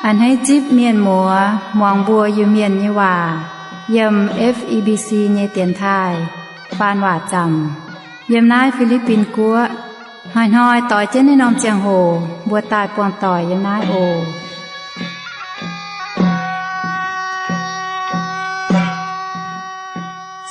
A'hneiv zipv mienh muoz muangx mbuo Iu-Mienh nyei waac yiem F E B C nyei dienx taaih faan waac zaamc yiem naaiv Fi^li^bin Guoqv. Hnoi-hnoi doix jienv naaiv norm ziangh hoc mbuo daaih buangh doic yiem naaiv oc.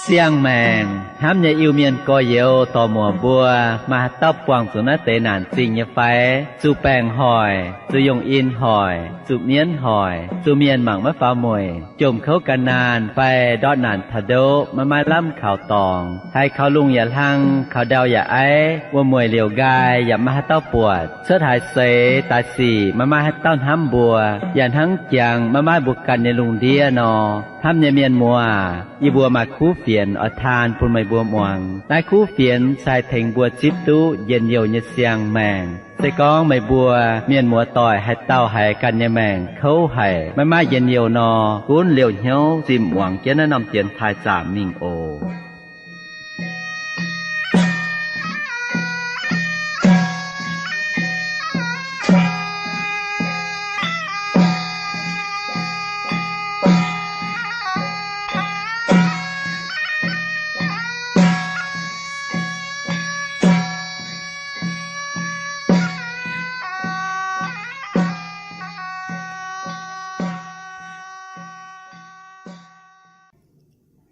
Siang-maengc hnamv nyei Iu-Mienh gorx-youz dorc-muoc mbuo, maaih haaix dauh buangh zuqc naaiv deix naanc zingh nyei fai? Zuqc baengc hoic, zuqc yungh in hoic, zuqc mienv hoic, zuqc mienh mangc maiv faaux mueic, jomc kouv gan naanh fai ndortv naanc taux ndoqv maiv maaih lamh kaux dorngx, haiz kaux lungh yaac hlang, kaux ndau yaac aiv, wuom-mueic liouc nqaai yaac maiv maaih haaix dauh buatc, cuotv haaix seix daaih sic maiv maaih haaix dauh hnamv mbuo, yaac hnangv jangx maiv maaih mbuo ganh nyei lungh ndiev nor, hnamv nyei mienh muoz, yie mbuo maaih kuv fienx oix taan bun meih mbuo muangx. Naaiv kuv fienx se haih tengx mbuo zipv duqv njien-youh nyei siang-maengc. Se gorngv meih mbuo mienh muoz doic haaix dauh haiz ganh nyei maengc kouv haic, maiv maaih njien-youh nor, gunv liouh hnyouv zinh muangx jienv naaiv norm dienx taaih zaamc mingh oc.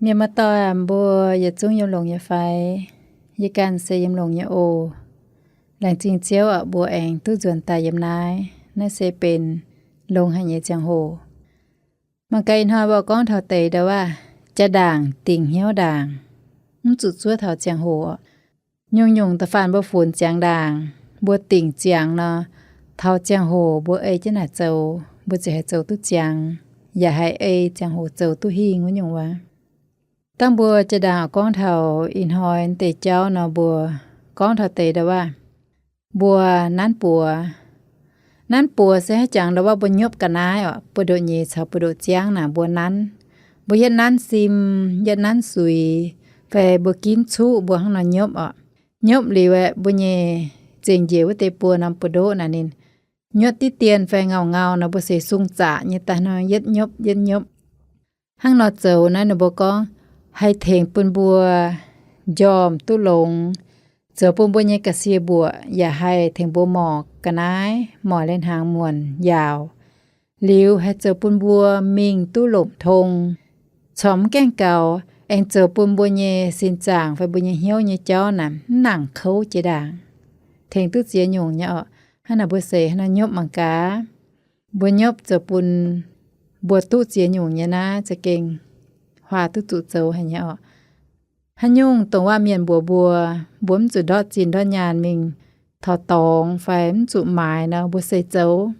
Mienh muoz-doic, mbuo yietc zungv yiem longx nyei fai? Yie ganh se yiem longx nyei oc. Laengz zingh Ziouv aqv, mbuo aengx duqv nzuonx daaih yiem naaiv. Naaiv se benx longx haic nyei ziangh hoc. Mangc gaax ih hnoi mbuo gorngv taux deix ndau-waac, jaa-ndaangc dingc hnyouv ndaangc, mv zuqc zuov taux ziangh hoc. Nyungc-nyungc da'faanh mbuo funx ziangx ndaangc, mbuo dingc ziangx nor, taux ziangh hoc mbuo ei jienv naaic zoux, mbuo ziouc haih zoux duqv ziangx, yaac haih ei ziangh hoc zoux duqv hingh wuov nyungc waac. Dangh mbuo jaa-ndaangc gorngv taux ih hnoi deix jauv nor, mbuo gorngv taux deix ndau-waac, mbuo nanv buoz. Nanv buoz se haaix jangx ndau-waac mbuo nyopv ga'naaiv oc, buoz-ndoqv nyeiz caux buoz-ndoqv ziangv naaic mbuo nanv. Mbuo yietv nanv sim, yietv nanv suix, fai mbuo ginv cuqv mbuo hnangv nor nyopv oc. Nyopv liuz aeqv, mbuo nyei zengc njiec wuov deix buoz norm buoz-ndoqv naaic ninh nyuotv diqv dien fai ngau ngau nor, mbuo se sung zaqc nyei daaih nor yietv nyopv yietv nyopv. Hnangv nor zoux naaiv ninh mbuo gorngv haih tengx bun mbuo njormh duqv longx, zoux bun mbuo nyei ga'sie mbuoqc, yaac haih tengx mbuo morc ga'naaiv, morc lai-hnaangx muonc yaauc. Liuz haih zoux bun mbuo mingh duqv lomc tong. Corc mv gaengh gaux, aengx zoux bun mbuo nyei sin zaangc fai mbuo nyei hnyouv nyei jauv naaic mv nangc kouv jiex ndaangc. Tengx duqv ziex nyungc nyei oc. Hnangv naaic mbuo seix hnangv naaiv nyopv mangc gaax. Mbuo nyopv zoux bun mbuo duqv ziex nyungc nyei naaiv za'gengh huaax duqv zuqc zoux haic nyei oc. Haaix nyungc dongh waac-mienh mbuox mbuo, mbuo mv zuqc ndortv zinh ndortv nyaanh mingh taux dorngx fai mv zuqc maaiz nor, mbuo seix zoux.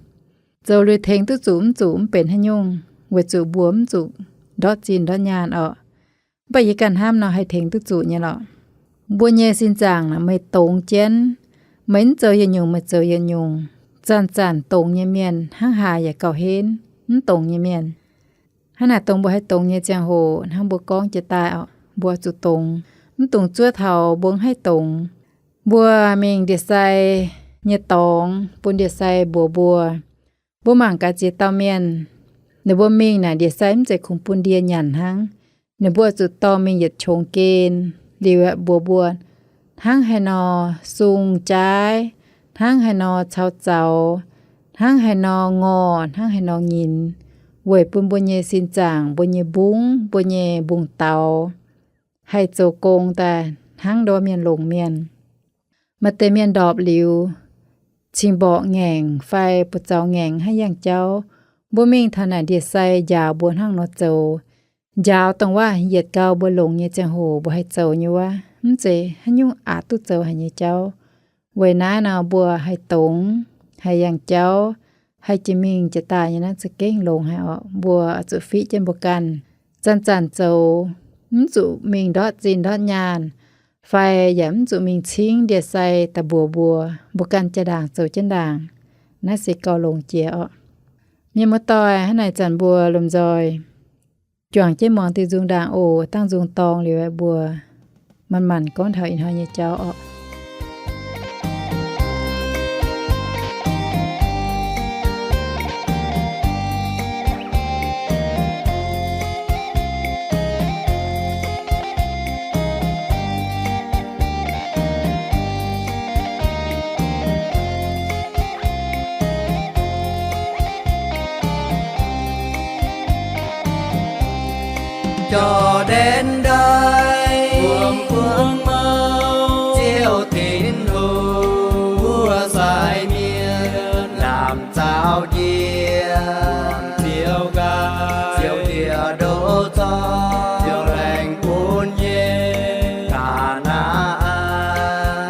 Zoux liuz tengx duqv zuqc mv zuqc mv benx haaix nyungc, weic zuqc mbuo mv zuqc ndortv zinh ndortv nyaanh oc. Mv baac yie ganh hnamv nor haih tengx duqv zuqc nyei lorqc. Mbuo nyei sin zaangc naaic meih dongz jienv, meih mv zoux yietc nyungc meih zoux yietc nyungc. Zanc-zanc dongz nyei mienh hnangv haaix yaac gauh henv mv dongz nyei mienh. Hnangv naaic dongh mbuo haih dongz nyei ziangh hoc, hnangv mbuo gorngv jiex daaih oc, mbuo zuqc dongz, mv dungx zuov taux mbuo mv haih dongz. Mbuo mingh ndie-sai nyei dorngx bun ndie-sai mbuox mbuo. Mbuo mangc gaax ziex dauh mienh, ninh mbuo mingh naaic ndie-sai mv zeiz kungx bun ndie nyanc hnangv. Ninh mbuo zuqc dorh mingh yietc qongx gen, liuz aeqv mbuox mbuo, hnangv haaix nor sung jaaiv, hnangv haaix nor caux zaux, hnangv haaix nor ngorh, hnangv haaix nor nyinx, weic bun mbuo nyei sin zaangc, mbuo nyei mbungv, mbuo nyei mbungv daux haih zoux gong daaih hnangv ndortv mienh longc mienh. Maaih deix mienh ndorpc liuz, cing-mborqc ngaengc fai buoz-zaux ngaengc haaix yangh jauv, mbuo mingh taux naaic ndie-sai njaaux mbuo hnangv nor zoux. Njaaux dongh waac yietc gau mbuo longx nyei ziangh hoc mbuo haih zoux nyei wuov, mv zeiz haaix nyungc aqc duqv zoux haic nyei jauv. Weic naaiv nor mbuo haih dongz, haih yangh jauv, haih jiex mingh jiex daaih nyei naaiv za'gengh longx haic oc. Mbuo oix zuqc fiqv jienv mbuo ganh, zanc-zanc zoux, mv zuqc mingh ndortv zinh ndortv nyaanh, fai yaac mv zuqc mingh cingv ndie-sai daaih mbuox mbuo, mbuo ganh jaa-ndaangc zoux jienv ndaangc. Naaiv se gauh longx jiex oc. Mienh muoz-doic, hnangv naaic zanc mbuo lomh nzoih juangc jienv muangx diuh nzung ndaangc oc. Dangh nzung dorng liuz mbuo manc-manc gorngv taux ih hnoi nyei jauv orqc. Jauv-ndiev ndaix, buangh buangh mouh, Ziouv Tin-Hungh, wuov sai mienh, lamh nzaaux njiec, Ziouv nqaai, Ziouv njiec ndoqv zorqv, Ziouv laengz bun nyei, Kaa^naa^an,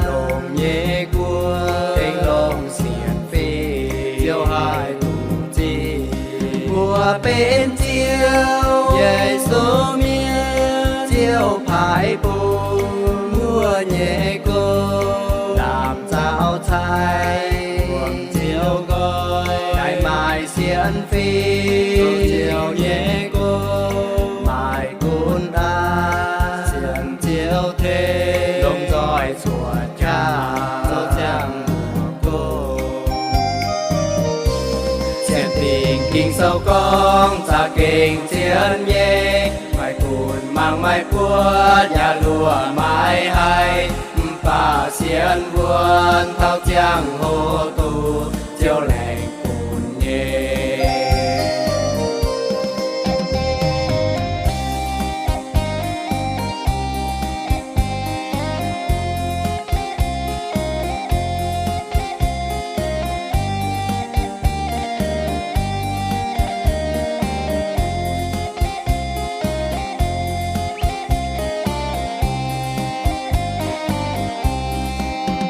longx nyei guoqv, gengh longx sienx fim, Ziouv haih duqv zingh. Mbuo benx Ziouv Yesu mienh, Ziouv paaiv bun wuov nyei gong, lamh nzaaux cai, buangh Ziouv nqoi, daaih maaih sienx fim, Ziouv nyei gong, maaih gunv aqv, sienx Ziouv tengx, longc nzoih cuotv qaqv, zoux ziangh hoc gong. Sienx dingc Ging-Sou gorngv za'gengh zien nyei, maaih gunv mangc maaih buotv yaac luoqc maaih haih, mv baac sienx wuonx taux ziangh hoc duqv Ziouv laengz bun nyei.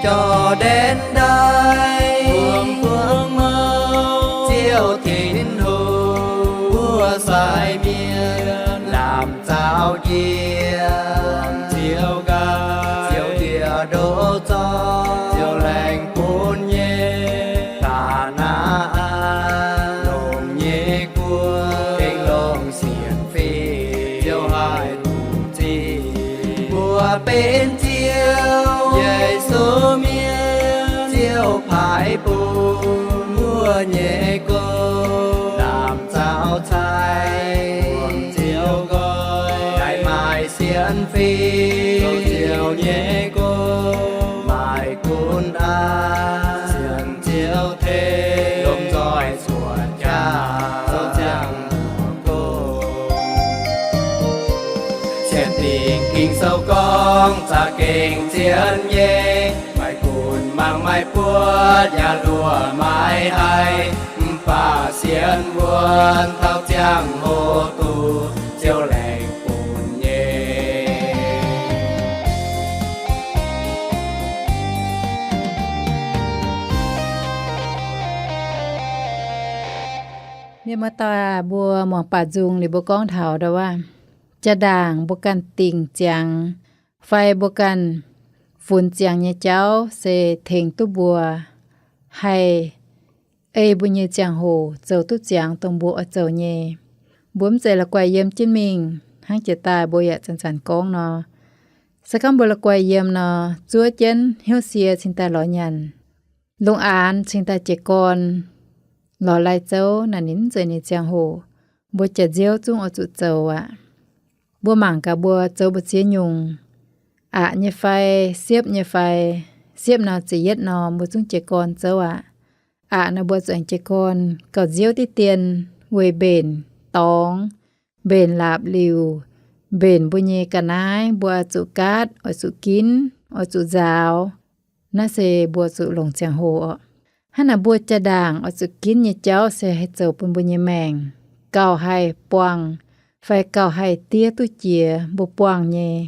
Jauv-ndiev ndaix, buangh buangh mouh, Ziouv Tin-Hungh, wuov sai mienh, lamh nzaaux njiec, Ziouv nqaai, Ziouv njiec ndoqv zorqv, Ziouv laengz bun nyei, Kaa^naa^an, longx nyei guoqv, gengh longx sienx fim, Ziouv haih duqv zingh. Mbuo benx Ziouv Yesu mienh, Ziouv paaiv bun wuov nyei gong, lamh nzaaux cai, buangh Ziouv nqoi, daaih maaih sienx fim, zoux Ziouv nyei gong, maaih gunv aqv, sienx Ziouv tengx, lomh nzoih cuotv jaax, zoux ziangh hoc gong. Sienx dingc Ging-Sou gorngv za'gengh zien nyei, maaih gunv mangc maaih buotv yaac luoqc maaih haih, mv baac sienx wuonx taux ziangh hoc duqv Ziouv laengz bun nyei. Mienh muoz-doic aac, mbuo muangx baac nzung liuz mbuo gorngv taux ndau wuov, jaa-ndaangc mbuo ganh dingc ziangx fai mbuo ganh funx ziangx nyei jauv se tengx duqv mbuo haih ei mbuo nyei ziangh hoc zoux duqv ziangx dongh mbuo oix zoux nyei. Mbuo mv zeiz la'guaih yiem jienv mingh hnangv jiex daaih mbuo yaac zanc-zanc gorngv nor. Se gorngv mbuo la'guaih yiem nor, zuov jienv hnyouv sie cingx daaih lorz nyanc, lungh aanx cingx daaih jiez gorn, lorz lai zouv naaic ninh mv zeiz ninh ziangh hoc. Mbuo jaax nziouv zungv oix zuqc zoux aqv. Mbuo mangc gaax mbuo zoux mbu'ziex nyungc, aqc nyei fai, siepv nyei fai. Siepv nor ziepc yietv norm mbuo zungv jiez gorn zouv aqv. Aqc nor mbuo zuqc aengx jiez gorn gauh nziouv diqv dien weic mbenc dorngx, mbenc laapc liuc, mbenc mbuo nyei ga'naaiv mbuo oix zuqc gaatv, oix zuqc ginv, oix zuqc nzaaux. Naaiv se mbuo zuqc longc ziangh hoc orqc. Hnangv naaic mbuo jaa-ndaangc oix zuqc ginv nyei jauv se haih zoux bun mbuo nyei maengc gauh haih buangh fai gauh haih diev duqv jiex mbuo buangh nyei.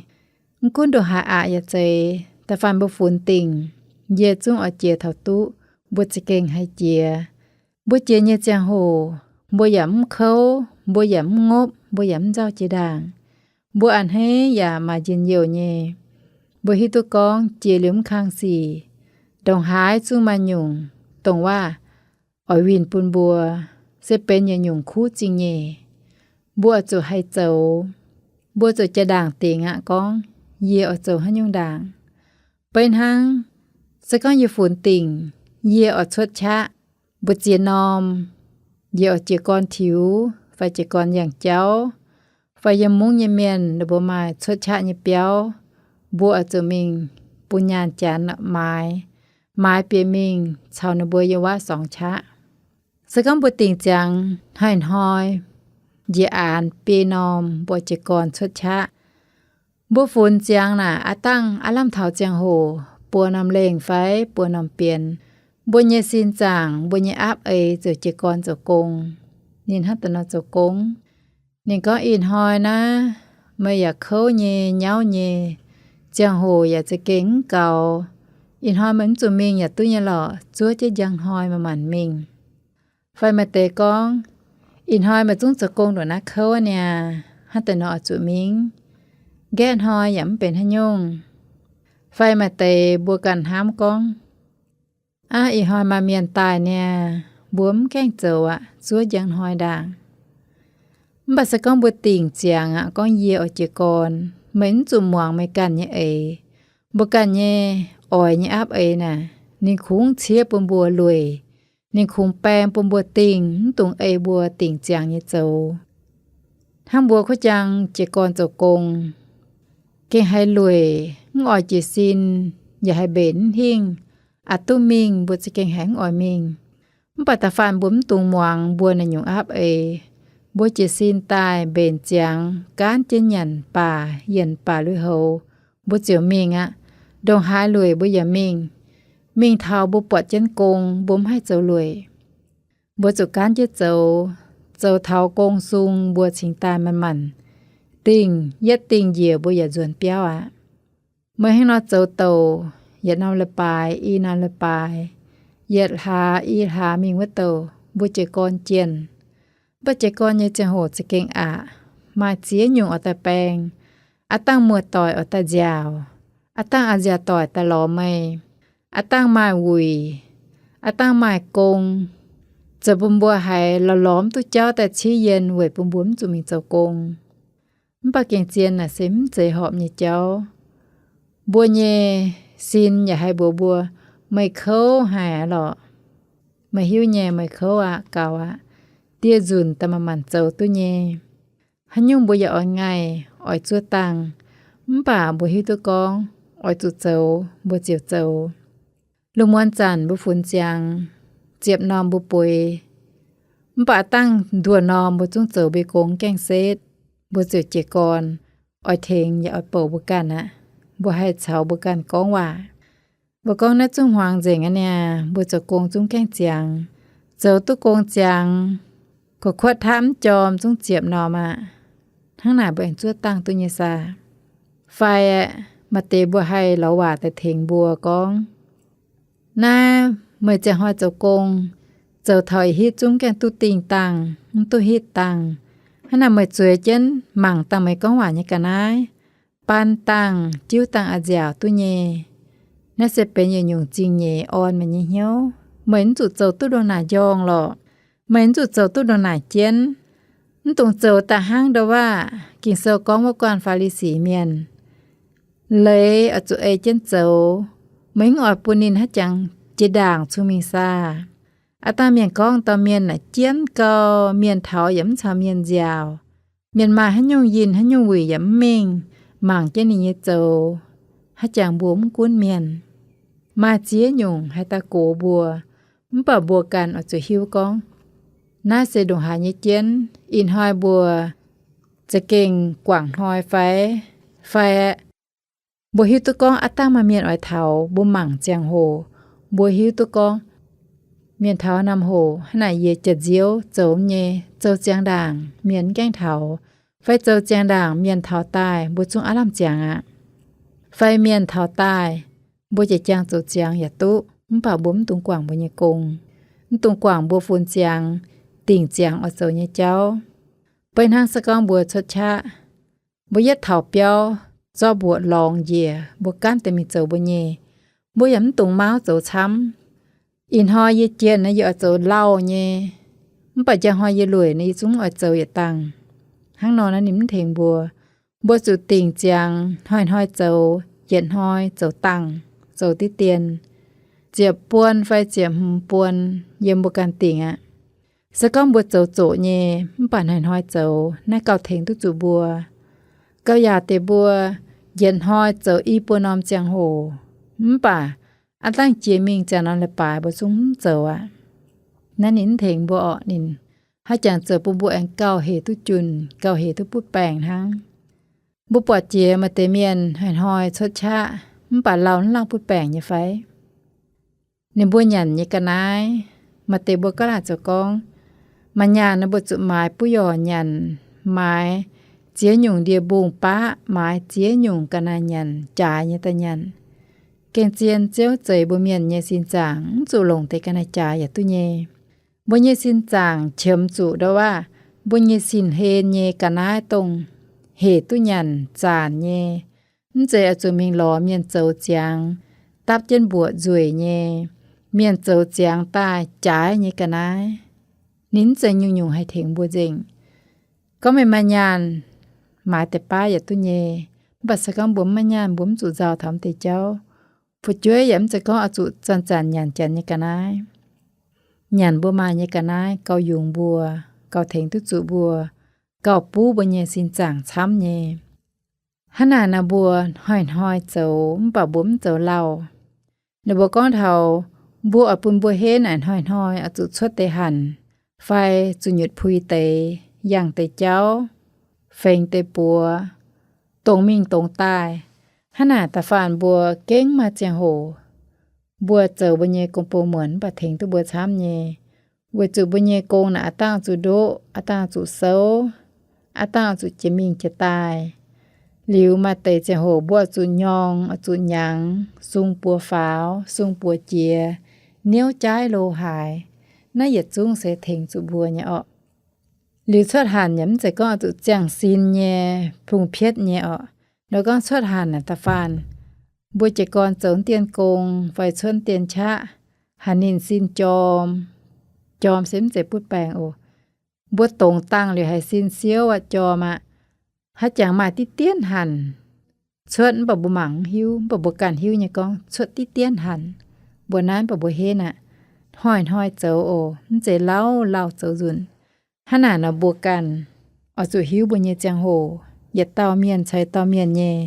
Mv gunv ndongc haaix aqc yaac zeiz, da'faanh mbuo funx dingc, yie zungv oix jiex taux duqv mbuo za'gengh haih jiex. Mbuo jiex nyei ziangh hoc, mbuo yaac mv kouv, mbuo yaac mv ngopv, mbuo yaac mv nzauh jiex ndaangc. Mbuo a'hneiv yaac maaih njien-youh nyei. Mbuo hiuv duqv gorngv jiex liuz mv kang sic, ndongc haaix zungv maaih nyungc dongh waac oix winh bun mbuo, se benx yietc nyungc kuv zingh nyeic. mbuo oix zuqc haih zoux. Mbuo zuqc jaa-ndaangc dingc aqv gorngv, yie oix zoux haaix nyungc ndaangc. Beiv hnangv, se gorngv yie funx dingc, yie oix cuotv qaqv, mbu'ziex norm, yie oix jiez gorn tiux fai jiez gorn yangh jauv, fai yiem mungv nyei mienh ninh mbuo maaih cuotv qaqv nyei biauv, mbuo oix zuqc mingh bun nyaanh janx maaiz, maaiz bieqc mingh caux ninh mbuo yiem waav sorngx qaqv. Se gorngv mbuo dingc ziangx hnoi-hnoi, njiec aanx biei norm mbuo jiez gorn cuotv qaqv. Mbuo funx ziangx naaic, aav dangh aav lamh taux ziangh hoc buo norm lengh fai buo norm bienx, mbuo nyei sin zaangc, mbuo nyei aapv eix ziouc jiez gorn zoux gong. Ninh hnangv da'nor zoux gong. Ninh gorngv, ih hnoi naaiv meih yaac kouv nyei, nyauv nyei, ziangh hoc yaac za'gengh mv gaux. Ih hnoi meih mv zuqc mingh yaac duqv nyei lorqc, zuov jienv njang hnoi meih maanc mingh. Fai maaih deix gorngv, ih hnoi meih zungv zoux gong ndongc naaiv kouv niaa, hnangv deix nor oix zuqc mingh. Nqaeqv hnoi yaac mv benx haaix nyungc. Fai maaih deix mbuo ganh hnamv gorngv, aav, ih hnoi maaih mienh daaih niaa, mbuo mv gaengh zoux aqv, zuov njang hnoi ndaangc. Mv baac se gorngv mbuo dingc ziangx aqv, gorngv yie oix jiez gorn, meih mv zuqc muangx meih ganh nyei eix. Mbuo ganh nyei oix nyei aapv eix naaic, ninh kungx ciev bun mbuo lueic, ninh kungx baeng bun mbuo dingh, mv dungx ei mbuo dingc ziangx nyei zoux. Hnangv mbuo kuv jaang jiez gorn zoux gong, gengh haiz lueic, mv oix jiez sin, yaac haih mbenc mv hingh, aqc duqv mingh mbuo za'gengh haiz mv oix mingh. Mv baac da'faanh mbuo mv dungx muangx mbuo naaiv nyungc aapv eix. Mbuo jiez sin daaih mbenc ziangx, gaanv jienv nyanc baac, yienh baac lui-houx, mbuo ziouc mingh aqv. Ndongc haaix lueic mbuo yaac mingh. Mingh taux mbuo buatc jienv gong, mbuo mv haih zoux lueic. Mbuo zuqc gaanv jienv zoux, zoux taux gong sung mbuo cingx daaih manc-manc dingh, yietv dingh njiec mbuo yaac nzuonx biauv aqv. Meih hnangv nor zoux douc, yietc norm leiz-baaix i norm leiz-baaix, yietc hlaax i hlaax mingh wuov douc, mbuo jiez gorn jienh. Mv baac jiez gorn nyei ziangh hoc za'gengh aqc, maaih ziex nyungc oix daaih baeng. Aav dangh muoz-doic oix daaih nziaauc, aav dangh a'nziaauc doic daaih lorz meih, aav dangh maaih wuic, aav dangh maaih gong, zoux bun mbuo haiz lorz lorz mv duqv jauv daaih ciev yienh weic bun mbuo mv zuqc mingh zoux gong. Mv baac gengh zien naaic se mv zeiz horpc nyei jauv. Mbuo nyei sin yaac haih mbuox mbuo, meih kouv haic aqv lorqc. Meih hiuv nyei meih kouv aqv, gaux aqv. Dieh nzunc daaih manc-manc zoux duqv nyei. Haaix nyungc mbuo yaac oix ngaih, oix zuov dangh. Mv baac mbuo hiuv duqv gorngv oix zuqc zoux, mbuo ziouc zoux. Lungh muonz zanc mbuo funx ziangx, ziepc norm mbuo bueix. Mv baac dangh nduoh norm mbuo zungv zoux mbuo gong gaengh setv, mbuo ziouc jiez gorn, oix tengx yaac oix bouc mbuo ganh aqv. Mbuo haih caux mbuo ganh gorngv waac. Mbuo gorngv naaiv zungv hmuangx nzengc aqv niaa, mbuo zoux gong zungv gaengh ziangx. Zoux duqv gong ziangx, kuotv-kuotv taapv mv jorm zungv ziepc norm aqv. Hnangv naaic mbuo aengx zuov dangh duqv nyei saah? Fai maaih deix mbuo haih lorz waac daaih tengx mbuo gorngv, naaiv meih ziangh hnoi zoux gong, zoux taux ih hitv zungv gaengh duqv dingh dangh, mv duqv hitv dangh. Hnangv naaic meih zueiz jienv mangc dangh meih gorngv waac nyei ga'naaiv, baan dangh, jiuv dangh a'nziaauc duqv nyei. Naaiv se benx yietc nyungc zingh nyeic orn meih nyei hnyouv. Meih mv zuqc zoux duqv ndongc naaic njorngh lorqc. Meih mv zuqc zoux duqv ndongc naaic jienv. Mv dungx zoux daaih hnangv ndouv waac Ging-Sou gorngv wuov guanh Faa^li^si Mienh. Leiz oix zuqc ei jienv zoux. Meih mv oix bun ninh haaix jangx jiex ndaangc cun-mingh saah? Aav dangh mienh gorngv dauh mienh naaic jienv gau, mienh taux yaac mv caux mienh nziaauc. Mienh maaih haaix nyungc yinh haaix nyungc wuic yaac mv mingh mangc jienv ninh nyei zoux. Haaix jangx mbuo mv gunv mienh. Maaih ziex nyungc haih daaih gox mbuo, mv baac mbuo ganh oix zuqc hiuv gorngv, naaiv se ndongc haaix nyei jienv. Ih hnoi mbuo za'gengh guangc hnoi fai? Fai mbuo hiuv duqv gorngv aav dangh maaih mienh oix taux, mbuo mangc ziangh hoc, mbuo hiuv duqv gorngv mienh taux naamh hoc hnangv naaic, yie jiex nziouv zoux nyei, zoux ziangx ndaangc mienh mv gaengh taux, fai zoux ziangx ndaangc mienh taux daaih mbuo zungv aav lamh ziangx aqv. Fai mienh taux daaih, mbuo jiex jaang zoux ziangx yaac duqv, mv baac mbuo mv dungx guangc mbuo nyei gong, mv dungx guangc mbuo funx ziangx, dingc ziangx oix zoux nyei jauv. Beiv hnangv se gorngv mbuo cuotv qaqv, mbuo yietv taux biauv, zorqv mbuoqc lorngx njiec, mbuo gaanv deix mingh zoux mbuo nyei, mbuo yaac mv dungx mauv zoux camv. Ih hnoi yie jienh naaiv yie oix zoux lauh nyei, mv baac njang hnoi yie lueic naaiv yie zungv oix zoux yietc dangh. Hnangv nor naaiv ninh mv tengx mbuo. Mbuo zuqc dingc ziangx hnoi-hnoi zoux, yietc hnoi zoux dangh, zoux diqv dien, ziepc buon fai ziepc hmz buon, yiem mbuo ganh dingc aqv. Se gorngv mbuo zoux zoqc nyei, mv baac hnoi-hnoi zoux, naaiv gauh tengx duqv zuqc mbuo. Gauh yaac deix mbuo yietc hnoi zoux i buo norm ziangh hoc, mv baac aav dangh jiex mingh ziangh norm leiz-baaix mbuo zungv mv zoux aqv. Naaiv ninh mv tengx mbuo orqc, ninh haaix jangx zoux bun mbuo aengx gauh hec duqv junh, gauh hec duqv butv baengc hnangv. Mbuo buatc jiex maaih deix mienh hnoi-hnoi cuotv qaqv, mv baac lauh mv lauh butv baengc nyei fai? Ninh mbuo nyanc nyei ga'naaiv, maaih deix mbuo gaav laaic zoux gorngv, maaih nyaanh naaiv mbuo zuqc maaiz buov yorc nyanc, maaiz ziex nyungc ndie-mbung baqv, maaiz ziex nyungc ga'naaiv nyanc, jaaix nyei daaih nyanc. Gengh zien Ziouv zeix mbuo mienh nyei sin zaangc mv zuqc longc deix ga'naaiv jaaix yaac duqv nyei. Mbuo nyei sin zaangc qiemx zuqc ndau waac, mbuo nyei sin-hlen nyei ga'naaiv dongh hec duqv nyanc zaanc nyei. Mv zeiz oix zuqc mingh lorz mienh zoux ziangx, dapv jienv mbuoqc nzueic nyei, mienh zoux ziangx daaih jaaix nyei ga'naaiv. Ninh mv zeiz nyungc-nyungc haih tengx mbuo nzengc. Gorngv meih maaih nyaanh, maaiz deix baav yaac duqv nyei. Mv baac se gorngv mbuo mv maaih nyaanh, mbuo mv zuqc nzauh taux mv deix jauv. Fu'jueiv yaac mv zeiz gorngv oix zuqc zanc-zanc nyanc janx nyei ga'naaiv. Nyanc mbuo maaih nyei ga'naaiv gauh yungz mbuo, gauh tengx duqv zuqc mbuo, gauh buv mbuo nyei sin zaangc camv nyei. Hnangv naaic nor mbuo hnoi-hnoi zoux mv baac mbuo mv zoux lauh. Ninh mbuo gorngv taux mbuo oix bun mbuo henv naaic hnoi-hnoi oix zuqc cuotv deix hanc, fai zuqc nyutc pui deix, yangh deix jauv, fengx deix buoz, dongz mingh dongz daaih. Hnangv naaic da'faanh mbuo gengh maaih ziangh hoc mbuo zoux mbuo nyei gong-bou muonc mv baac tengx duqv mbuo camv nyei. Weic zuqc mbuo nyei gong naaic aav dangh zuqc ndoqv, aav dangh zuqc souv, aav dangh zuqc jiex mingh jiex daaih. Liuz maaih deix ziangh hoc mbuo zuqc nyorng, zuqc nyangx, sung buoz faaux, sung buoz jiex, niouv jaaiv lo haaix. Naaiv yietc zungv se tengx zuqc mbuo nyei orqc. Liuz cuotv hanc yaac mv zeiz gorngv zuqc ziangh sin nyei, plungh pietv nyei orqc. Nor gorngv cuotv hanc naaic da'faanh mbuo jiez gorn zoux dien gong fai cuotv dien qaqv, haaix ninh sin jorm, jorm se mv zeiz butv baengc oc. Mbuo dongz dangh liuz haiz sin siouv aqv, jorm aqv. Haaix jangx maaih diqv dienv hanc cuotv mv baac mbuo mangc mv hiuv, mv baac mbuo ganh hiuv nyei gorngv cuotv diqv dienv hanc. Mbuo naaiv mv baac mbuo henv aqv. Hnoi-hnoi zoux oc, mv zeiz lauh lauh zoux nzunc. Hnangv naaic nor mbuo ganh oix zuqc hiuv mbuo nyei ziangh hoc, yietc dauh mienh caux dauh mienh nyei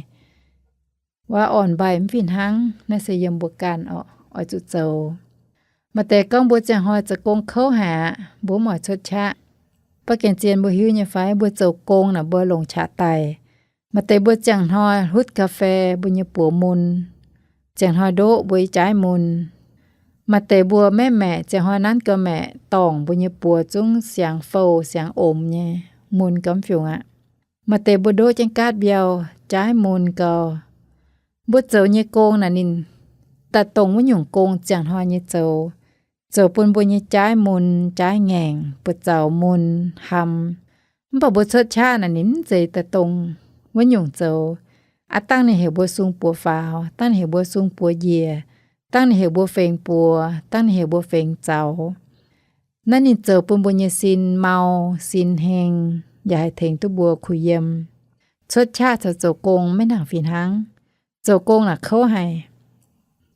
waac orn-mbaih mv fih hnangv. Naaiv se yiem mbuo ganh oc, oix zuqc zoux. Maaih deix gorngv mbuo ziangh hnoi zoux gong kouv haic aqv, mbuo mv oix cuotv qaqv. Baac gengh zien mbuo hiuv nyei fai, mbuo zoux gong naaic mbuo longc qaqv daic. Maaih deix mbuo ziangh hnoi hutv ga'fei mbuo nyei buoz mun, ziangh hnoi ndoqv mbuo nyei jaaiv mun. Maaih deix mbuo maeqv maeqc ziangh hnoi nanv gau maeqc dorngc mbuo nyei buoz zungv siangx fouh siangx omx nyei, mun gau mv fiungc aqv. Maaih deix mbuo ndoqv jienv gaatv mbiauh, jaaiv mun gau. Mbuo zoux nyei gong naaic ninh daaih dongh wuov nyungc gong ziangh hnoi nyei zoux, zoux bun mbuo nyei jaaiv mun, jaaiv ngaengc, buoz zaux mun, ham. Mv baac mbuo cuotv qaqv naaic ninh mv zeiz daaih dongh wuov nyungc zoux. Aav dangh ninh heuc mbuo sung buoz faaux, dangh ninh heuc mbuo sung buoz njiec, dangh ninh heuc mbuo fengx buoz, dangh ninh heuc mbuo fengx zaux. Naaiv ninh zoux bun mbuo nyei sin mau, sin heng, yaac haih tengx duqv mbuo kuh yiem. Cuotv qaqv caux zoux gong maiv nangc fih hnangv. Zoux gong naaic kouv haic,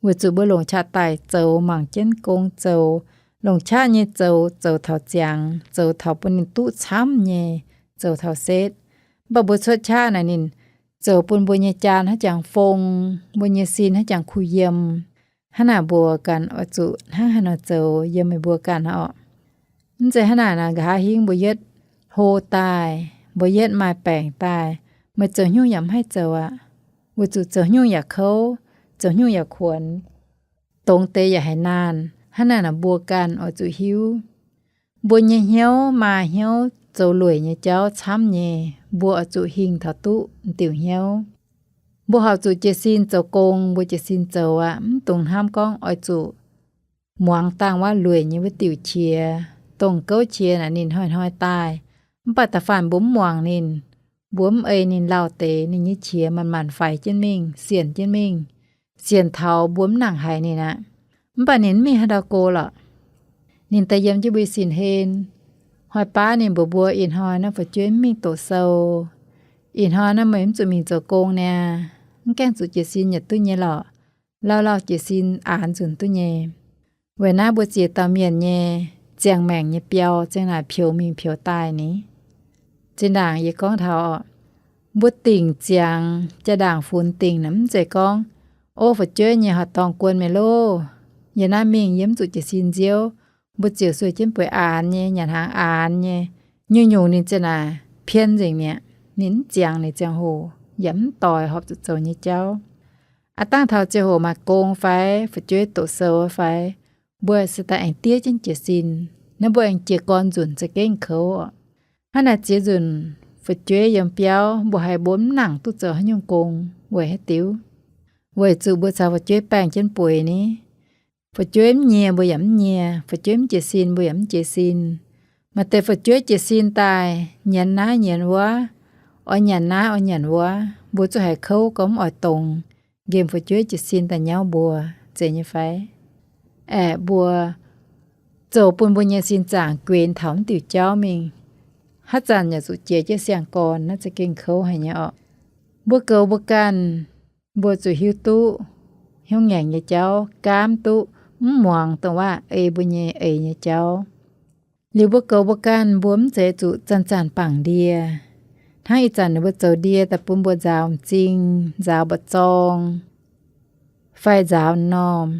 weic zuqc mbuo longc qaqv daic zoux, mangc jienv gong zoux, longc qaqv nyei zoux, zoux taux ziangx, zoux taux bun ninh duqv camv nyei, zoux taux setv. Mv baac mbuo cuotv qaqv naaic ninh zoux bun mbuo nyei jaan haaix jangx fong, mbuo nyei sin haaix jangx kuh yiem. Hnangv naaic mbuo ganh oix zuqc hnangv haaix nor zoux yiem meih mbuo ganh oc. Mv zeiz hnangv naaic nor nqa'haav hingv mbuo yietv hlo daaih, mbuo yietv maaih baengc daaih, meih zoux haaix nyungc yaac mv haih zoux aqv. Weic zuqc zoux haaix nyungc yaac kouv, zoux haaix nyungc yaac kuonx, dongz deix yaac haiz naanh. Hnangv naaic nor mbuo ganh oix zuqc hiuv, mbuo nyei hnyouv maaih hnyouv zoux lueic nyei jauv camv nyei, mbuo oix zuqc hingh taux duqv diuc hnyouv. Mbuo horpc zuqc jiez sin zoux gong, mbuo jiez sin zoux aqv. Mv dungx hnamv gorngv oix zuqc muangx dangh wuov lueic nyei wuov diuc qiex, dongh gouv qiex naaic ninh hnoi-hnoi daaih. Mv baac da'faanh mbuo mv muangx ninh, mbuo mv ei ninh lauh deix, ninh nyei qiex manc-manc faix jienv mingh, sienc jienv mingh, sienc taux mbuo mv nangc haiz ninh aqv. Mv baac ninh mv mingh haaix ndau go lorqc. Ninh daaih yiem jienv mbuo sin-hlen, Hnoi baav ninh mbuox mbuo, ih hnoi naaiv fu'jueiv mv mingh doqc sou. Ih hnoi naaiv meih mv zuqc mingh zoux gong niaa. Mv gaengh zuqc jiez sin yaac duqv nyei lorqc. Lauh lauh jiez sin aanx nzunc duqv nyei. Weic naaiv mbuo ziex dauh mienh nyei ziangh maengc nyei biauv zengv naaic peux mingh peux daaih ni. Zinh ndaangc yie gorngv taux mbuo dingc ziangx jaa-ndaangc funx dingc naaic mv zeiz gorngv, o, fu'jueiv nyei horqc dorngh guon meih loh, yie naaiv mingh yie mv zuqc jiez sin nziouv, mbuo ziouc sueih jienv bueix aanx nyei, nyanc hnaangx aanx nyei. Nyungc-nyungc ninh ziouc naaic pien nzengc mi'aqv. Ninh mv ziangx ninh ziangh hoc, yaac mv doix horpc zuqc zoux nyei jauv. Aav dangh taux ziangh hoc maaih gong fai fu'jueiv doqc sou fai, mbuo se daaih aengx diev jienv jiez sin. Naaiv mbuo aengx jiez gorn nzunc za'gengh kouv oc. Hnangv naaic ziex nzunc fu'jueiv yiem biauv mbuo haiz mbuo mv nangc duqv zoux haaix nyungc gong weic haaix diuc? Weic zuqc mbuo caux fu'jueiv baengh jienv bueix ni. Fu'jueiv mv nyie mbuo yaac mv nyie, fu'jueiv mv jiez sin mbuo yaac mv jiez sin. Maaih deix fu'jueiv jiez sin daaih nyienz naaiv nyienz wuov, oix nyanc naaiv oix nyanc wuov, mbuo zuqc haiz kouv gorngv mv oix dongz, nqemh fu'jueiv jiez sin daaih nyauv mbuo, zeiz nyei fai? Aeqv, mbuo zoux bun mbuo nyei sin zaangc guenx taux mv diuc jauv mingh, haaix zanc yaac zuqc jiex jienv siang-gorn, naaiv za'gengh kouv haic nyei oc. Mbuo goux mbuo ganh, mbuo zuqc hiuv duqv hnyouv ngaengc nyei jauv, gaamv duqv mv muangx dongh waac ei mbuo nyei eix nyei jauv. Liuz mbuo goux mbuo ganh, mbuo mv zeiz zuqc zanc-zanc bangc ndie. Hnangv ih zanc ninh mbuo zoux ndie daaih bun mbuo nzaaux m'zing, nzaaux mba'zorng, fai nzaaux m'normh.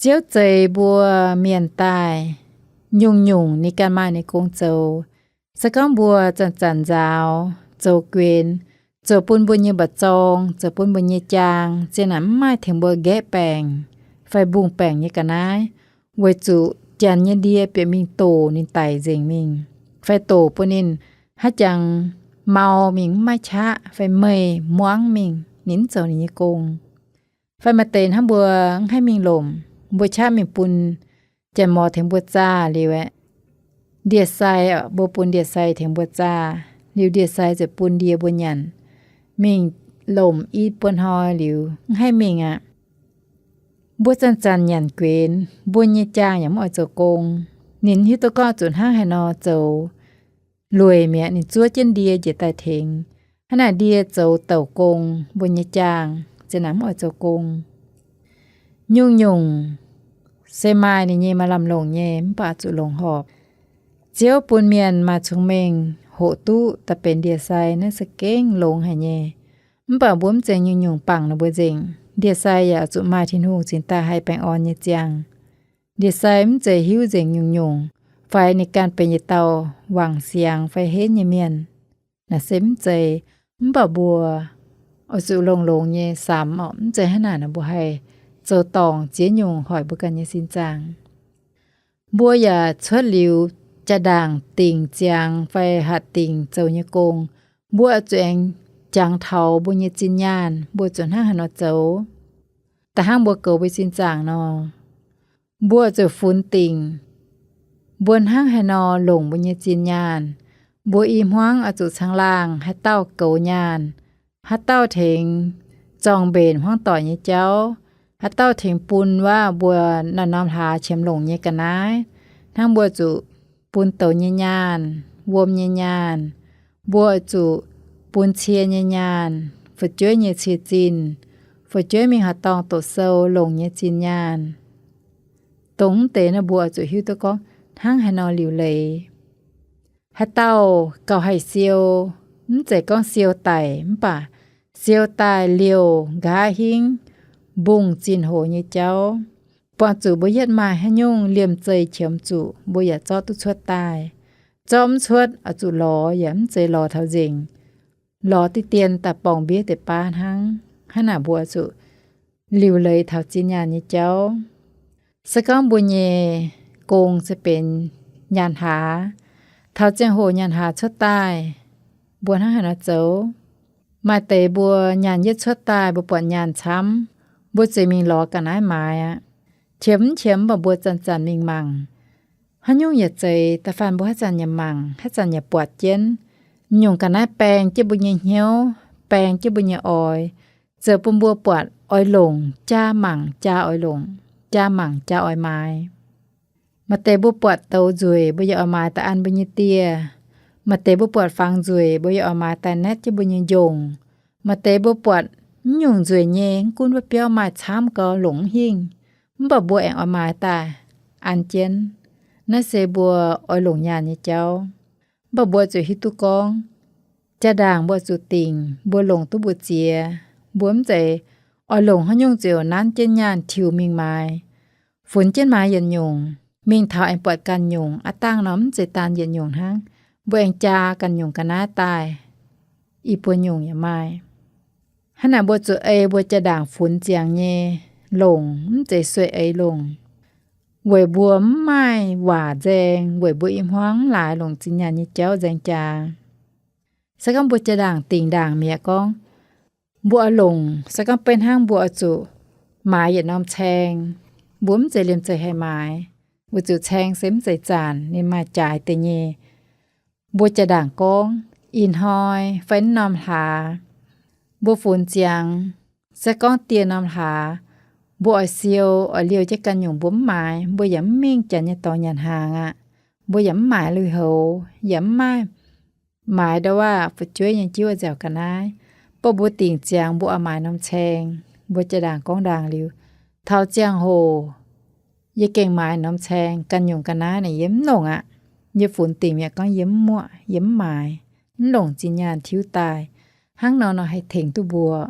Ziouv zeix mbuo mienh daaih, nyungc-nyungc ninh ganh maaih ninh gong zoux. Se gorngv mbuo zanc-zanc nzaaux, zoux guenx, zoux bun mbuo nyei mba'zorng, zoux bun mbuo nyei jaang, zien naaic mv maaih tengx mbuo nqaeqv baengc fai mbungh baengc nyei ga'naaiv, weic zuqc janx nyei ndie bieqc mingh doqc ninh daic nzengc mingh, fai doqc bun ninh haaix jangx mau mingh mv maaih qaqv fai meih muangv mingh, ninh mv zoux ninh nyei gong. Fai maaih deix hnangv mbuo mv haih mingh lomc, mbuo qaqv mingh bun janx-mor tengx mbuo zaah liuz aeqv, ndie-sai, mbuo bun ndie-sai tengx mbuo zaah, liuz ndie-sai ziouc bun ndie mbuo nyanc. Mingh lomc i buo hnoi liuz mv haih mingh aqv. Mbuo zanc-zanc nyanc guenx, mbuo nyei jaang yaac mv oix zoux gong. Ninh hiuv duqv gorngv zuqc hnangv haaix nor zoux lueic mi'aqv, ninh zuov jienv ndie njiec daaih tengx. Hnangv naaic ndie zoux douc gong, mbuo nyei jaang zien naaic mv oix zoux gong. Nyungc-nyungc se maaih ninh nyei maaih lamh longc nyei, mv baac zuqc longc horpc. Ziouv bun mienh maaih cong-mengh hoqc duqv daaih benx ndie-sai, naaiv za'gengh longx haic nyei. Mv baac mbuo mv zeiz nyungc-nyungc bangc ninh mbuo nzengc. Ndie-sai yaac zuqc maaih Tin-Hungh cingx daaih haih baengh orn nyei ziangh. Ndie-sai mv zeiz hiuv nzengc nyungc-nyungc, fai ninh ganh benx yietc dauh wangc siangx fai henv nyei mienh. Naaiv se mv zeiz. Mv baac mbuo oix zuqc longx-longx nyei samx orqc, mv zeiz hnangv naaic nor mbuo haih zoux dorngc ziex nyungc hoic mbuo ganh nyei sin zaangc. Mbuo yaac cuotv liuz jaa-ndaangc dingc ziangx fai hatc dingc zoux nyei gong, mbuo oix zuqc aengx jangx taux mbuo nyei zinh nyaanh mbuo zuqc hnangv haaix nor zoux. Da'hnangv mbuo goux mbuo sin zaangc nor, mbuo oix zuqc funx dingc mbuo hnangv haaix nor longc mbuo nyei zinh nyaanh. Mbuo i hmuangv oix zuqc caangh laangh haaix dauh goux nyaanh, haaix dauh tengx zorng-mbenc hmuangv doic nyei jauv, haaix dauh tengx bun waac mbuo naaiv norm hlaax qiemx longc nyei ga'naaiv. Hnangv mbuo zuqc bun douz nyei nyaanh, wuom nyei nyaanh, mbuo zuqc bun cie nyei nyaanh, fu'jueiv nyei cie-zinh, fu'jueiv mingh horqc dorngh doqc sou longc nyei zinh nyaanh. Dongh mv deix naaiv mbuo zuqc hiuv duqv gorngv hnangv haaix nor liuc leiz. Haaix dauh gauh haih siou, mv zeiz gorngv siou daic mv baac siou daaih liouh nqa'haav hingv mbungh zinh hoc nyei jauv. Buangh zuqc mbuo yietv maaih haaix nyungc liemh zeih qiemx zuqc mbuo yaac zorqv duqv cuotv daaih. Zorqv mv cuotv oix zuqc lorz yaac mv zeiz lorz taux nzengc. Lorz diqv dien daaih borngh mbiev deix baav hnangv. Hnangv naaic mbuo zuqc liuc leiz taux zinh nyaanh nyei jauv. Se gorngv mbuo nyei gong se benx nyaanh haaz, taux ziangh hoc nyaanh haaz cuotv daaih, mbuo hnangv haaix nor zoux? Maaih deix mbuo nyaanh yietv cuotv daaih mbuo buatc nyaanh camv, mbuo ziouc mingh lorz ga'naaiv maaiz aqv. Qiemx mv qiemx mv baac mbuo zanc-zanc mingh mangc. Haaix nyungc yaac zeiz, da'faanh mbuo haaix zanc yaac mangc, haaix zanc yaac buatc jienv. Nyungc ga'naaiv baeng jienv mbuo nyei hnyouv, baeng jienv mbuo nyei oix, ziouc bun mbuo buatc oix longc jaa mangc jaa oix longc, jaa mangc jaa oix maaiz. Maaih deix mbuo buatc douz nzueic, mbuo yaac oix maaiz daaih an mbuo nyei dieh. Maaih deix mbuo buatc fangx nzueic, mbuo yaac oix maaiz daaih naetv jienv mbuo nyei njongc. Maaih deix mbuo buatc mv nyungc nzueic nyei, mv gunv wuov biauv maaih camv gau, longc mv hingh, mv baac mbuo aengx oix maaiz daaih an jienv. Naaiv se mbuo oix longc nyaanh nyei jauv. Mv baac mbuo zuqc hiuv duqv gorngv, jaa-ndaangc mbuo zuqc dingc mbuo longc duqv mbu'ziex. Mbuo mv zeiz oix longc haaix nyungc ziouc nanv jienv nyaanh tiux mingh maaiz, funx jienv maaiz yietc nyungc, mingh taux aengx buatc ganh nyungc. Aav dangh nor mv zeiz daan yietc nyungc hnangv, mbuo aengx jaa ganh nyungc ga'naaiv daaih, i buo nyungc yaac maaih. Hnangv naaic mbuo zuqc ei mbuo jaa-ndaangc funx ziangx nyei longc, mv zeiz sueih eix longc, weic mbuo mv maaih waac nzaeng, weic mbuo i hmuangv mv laaix longc zinh nyaanh nyei jauv nzaeng jaax. Se gorngv mbuo jaa-ndaangc dingc ndaangc mi'aqv gorngv, mbuo oix longc, se gorngv beiv hnangv mbuo oix zuqc maaiz yietc norm caeng, mbuo mv zeiz liemh zeih haih maaiz, weic zuqc caeng se mv zeiz zanc, ninh maaih jaaix deix nyei. Mbuo jaa-ndaangc gorngv ih hnoi fai naaiv norm hlaax, mbuo funx ziangx, se gorngv dieh norm hlaax, mbuo oix siou oix liouh jienv ganh nyungc mbuo mv maaiz, mbuo yaac mv mingh janx nyei dorngx nyanc hnaangx aqv. Mbuo yaac mv maaiz lui-houx, yaac mv maaih maaiz ndau wuov fu'jueiv nyei jiuv nziaauc ga'naaiv. Baac mbuo dingc ziangx mbuo oix maaiz norm caeng, mbuo jaa-ndaangc gorngv ndaangc liuz, taux ziangh hoc yie gengh maaiz norm caeng, ganh nyungc ga'naaiv naaic yie mv longc aqv. Yie funx dingc mi'aqv gorngv yie mv muoqv, yie mv maaiz, mv longc zinh nyaanh tiuv daaih. Hnangv nor nor haih tengx duqv mbuo.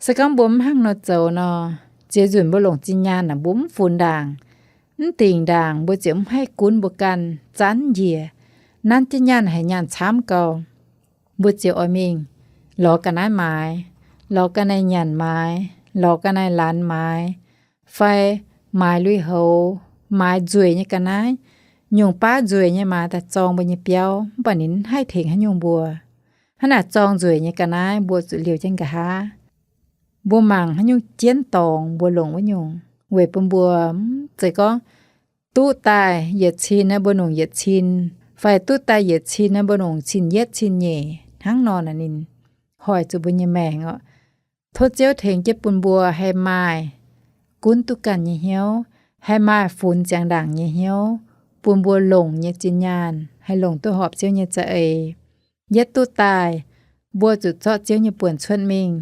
Se gorngv mbuo mv hnangv nor zoux nor, ziex nzunc mbuo longc zinh nyaanh naaic mbuo mv funx ndaangc, mv dingc ndaangc, mbuo ziouc mv haih gunv mbuo ganh zanv njiec. Nanv jienv nyaanh haic, nyaanh camv gau, mbuo ziouc oix mingh lorz ga'naaiv maaiz, lorz ga'naaiv nyanc maaiz, lorz ga'naaiv laanh maaiz, fai maaiz lui-houx, maaiz nzueic nyei ga'naaiv. Nyungc baav nzueic nyei maaiz daaih zorng mbuo nyei biauv, mv baac ninh mv haih tengx haaix nyungc mbuo. Hnangv naaic zorng nzueic nyei ga'naaiv mbuo zuqc liouh jienv nqa'haav. Mbuo mangc haaix nyungc jienv dorngx mbuo longc wuov nyungc, weic bun mbuo mv zeiz gorngv duqv daaih yietc cin naaiv mbuo longc yietc cin, fai duqv daaih yietc cin naaiv mbuo longc cin yietv cin nyeic. Hnangv nor naaic ninh hoic zuqc mbuo nyei maengc oc. Tov Ziouv tengx jienv bun mbuo haih maaih gunv duqv ganh nyei hnyouv, haih maaih funx ziangx ndaangc nyei hnyouv, bun mbuo longc nyei zinh nyaanh haih longc duqv horpc Ziouv nyei za'eix. Yietv duqv daaih, mbuo zuqc zorqv Ziouv nyei buonc cuotv mingh.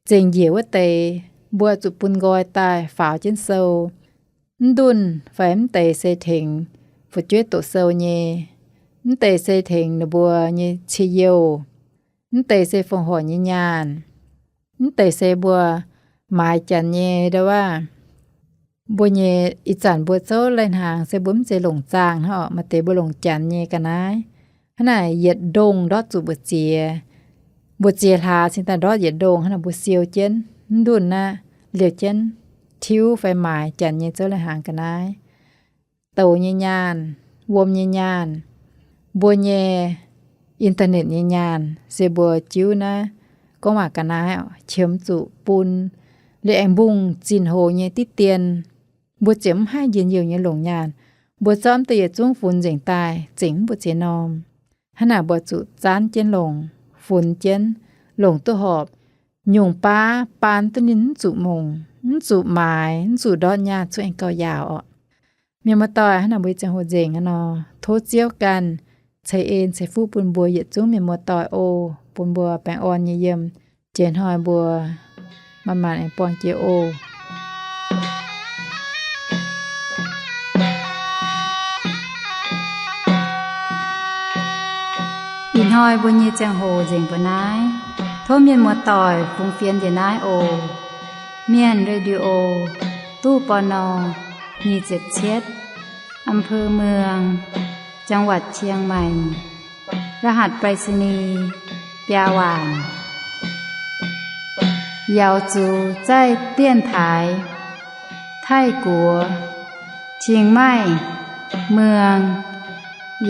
Zengc njiec wuov deix, mbuo zuqc bun nqoi daaih faaux jienv sou. Mv ndunh fai mv deix se tengx fu'jueiv doqc sou nyei, mv deix se tengx ninh mbuo nyei cie-youh, mv deix se fongc horc nyei nyaanh, mv deix se mbuo maaiz janx nyei ndau wuov. Mbuo nyei ih zanc mbuo zouv lai-hnaangx se mbuo mv zeiz longc zaangh hnangv orqc, maaih deix mbuo longc janx nyei ga'naaiv. Hnangv naaic yietc ndongh ndortv zuqc mbu'ziex. Mbu'ziex hlaax cingx daaih ndortv yietc ndongh, hnangv naaic mbuo siou jienv. Mv ndunh naaiv liouh jienv tiuv fai maaiz janx nyei zouv lai-hnaangx ga'naaiv. Douz nyei nyaanh, wuom nyei nyaanh, mbuo nyei internet nyei nyaanh se mbuo jiuv naaiv gorngv waac ga'naaiv qiemx zuqc bun. Liuz aengx mbungh zinh hoz nyei diqv dien, mbuo ziouc mv haih njien-youh nyei longc nyaanh. Mbuo zorqv mv deix yietc zungv funx nzengc daaih zengc mv mbu'ziex norm. Hnangv naaic mbuo zuqc zaanv jienv longc, funx jienv, longc duqv horpc. Nyungc baav baan duqv ninh mv zuqc mongc, mv zuqc maaiz, mv zuqc ndortv nyaanh, zungv aengx gauh yaauc orqc. Mienh muoz-doic, hnangv naaic mbuo ziangh hoc nzengc aqv nor, tov Ziouv ganh ceix en ceix fuqv bun mbuo yietc zungv mienh muoz-doic oc, bun mbuo baengh orn nyei yiem. Jiex hnoi mbuo manc-manc aengx buangh jiex oc. Ih hnoi mbuo nyei ziangh hoc nzengc mbuo naaiv. Tov mienh muoz-doic fungx fienx njiec naaiv oc. Mienh Radio, ตู้ ปณ. nyic ziepc cietv, อำเภอเมือง จังหวัดเชียงใหม่ รหัสไปรษณีย์ biaa waanc. 瑶族在电台 Taiv-Guoqv เชียงใหม่เมือง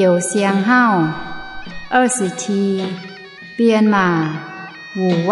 Yous Siang Hauv 二十七 Bienh Maac 五万